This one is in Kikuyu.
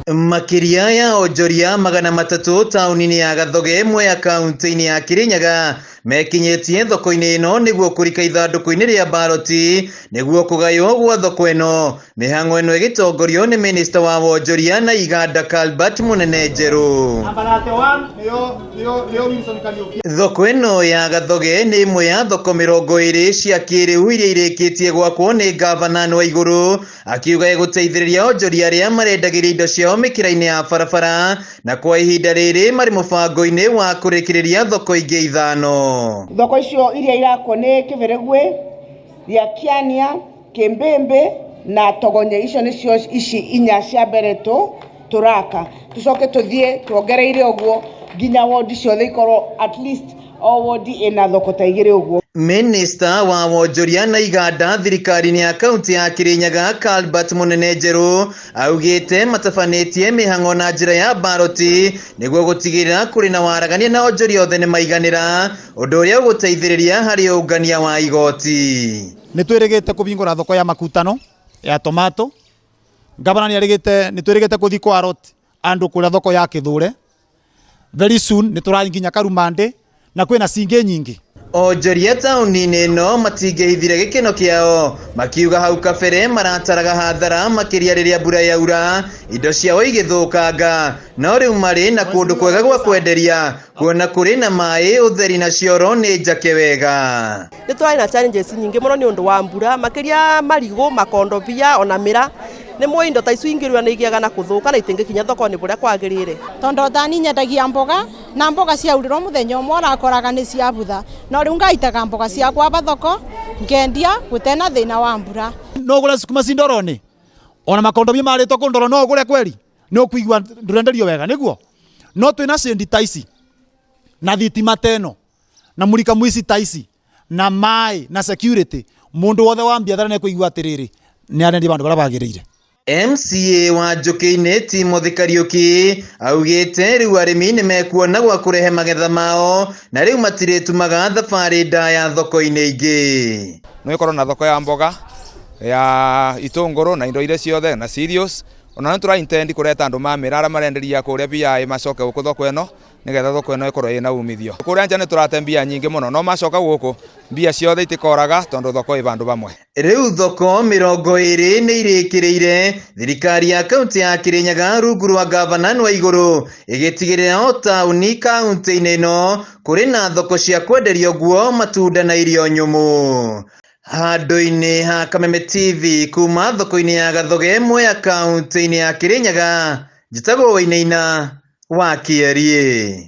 Makĩria ya onjoria 300 taũni-inĩ ya Gathoge Mwea kaunti-inĩ ya Kirinyaga mekinyĩtie thoko-inĩ ĩno nĩguo kũrika ithandũkũ-inĩ rĩa baroti nĩguo kũgaywo gwa thoko ĩno. Mĩhang'o ĩno ĩgĩtongorio nĩ minista wa wonjoria na iganda Calbert Munene Njerũ. Thoko ĩno ya Gathoge nĩ ĩmwe ya thoko 20 cia kĩrĩu iria irĩkĩtie gwakwo nĩ ngavana Waigũrũ akiuga ĩgũteithĩrĩria onjoria arĩa marendagĩria indo ciao mĩkĩra-inĩ ya barabara na kwa ihinda rĩrĩ marĩ mũbango-inĩ wa kũrĩkĩrĩria thoko ingĩ 5. Thoko icio iria irakwo nĩ Kĩbĩrĩgwĩ, Riakiania, Kĩmbĩmbĩ na Togonye. Icio nĩcio ici 4 cia mbere tũraka. Tucoke tũthiĩ tuongereire ũguo nginya wodi ciothe ikorwo at least o wodi ĩna thoko ta 2 ũguo. Minista wa wonjoria na iganda thirikari-inĩ ya kaunti ya Kirinyaga Calbert Munene Njerũ augĩte matabanĩtie mĩhang'o na njĩra ya baroti nĩguo gũtigĩrĩra kũrĩ na waragania na onjoria othe nĩmaiganĩra, ũndũ ũrĩa ũgũteithĩrĩria harĩ ũngania wa igoti. Nĩ twĩrĩgĩte kũhingũra thoko ya makutano ya tomato. Gavana nĩ arĩgĩte, nĩ twĩrĩgĩte kũthiĩ kwa rot andũ kũrĩa thoko ya Kĩthũre. Very soon nĩ tũrakinya Karumandĩ na kwĩna cingĩ nyingĩ. Onjoria taũni-inĩ ĩno matingĩhithire gĩkeno kĩao makiuga hau kabere marataraga hathara makĩria rĩrĩa mbura yaura indo ciao igĩthũkanga, no rĩu marĩ na kũndũ kwega gwa kwenderia kuona kũrĩ na maĩ, ũtheri na cioro nĩ njake wega. Nĩ tũrarĩ na challenges nyingĩ mũno nĩ ũndũ wa mbura makĩria marigũ, makondobia ona mĩra. Nĩ mũĩ indo ta icio ingĩrua nĩ igĩaga na kũthũka na itingĩkinya thoko-inĩ kũrĩa kwagĩrĩire. Tondũ tani nyendagia mboga na mboga ciaurĩrwo mũthenya ũmwe ũrakoraga nĩ ciabutha, no rĩu ngaitaga mboga ciakwa ba thoko ngendia gũtena thĩna wa mbura. No ũgũre cukuma ci ndoro-inĩ ona makondobia marĩtwo kũ ndoro no ũgũre kweri nĩ ũkũigua ndũrenderio wega nĩguo. No twĩna cendi ta ici na thitima ta ĩno na mũrika mũici ta ici na maĩ na security, mũndũ wothe wa biathara nĩ ekũigua atĩrĩrĩ nĩ arendia bandũ barĩa bagĩrĩire. MCA wa Njũkĩ-inĩ Timothy Kariũki augĩte rĩu arĩmi nĩ mekuona gwa kũrehe magetha mao na rĩu matirĩtumaga thabarĩ ndaya thoko-inĩ ingĩ. No ĩkorwo na thoko ya mboga ya itũngũrũ na indo iria ciothe na cereals. Ona nĩ tũra intend kũreta andũ ma mĩra arĩa marenderia kũrĩa BI macoke gũkũ thoko ĩno nĩgetha thoko ĩno ĩkorwo ĩna umithio. Kũrĩa nja nĩ tũrate mbia nyingĩ mũno no macoka gũkũ mbia ciothe itikoraga tondũ thoko ĩ vandũ vamwe. Rĩu thoko 20 nĩ irĩkĩrĩire thirikari ya kaunti ya Kirinyaga rungu rwa ngavana Waigũrũ ĩgĩtigĩrĩra o taũni kaunti-inĩ ĩno kũrĩ na thoko cia kwenderio nguo, matunda na irio nyũmũ. Handũ-inĩ ha Kameme TV kuma thoko-inĩ ya Gathoge Mwea kaunti-inĩ ya Kirinyaga, njĩtagwo Wainaina wa Kĩeriĩ.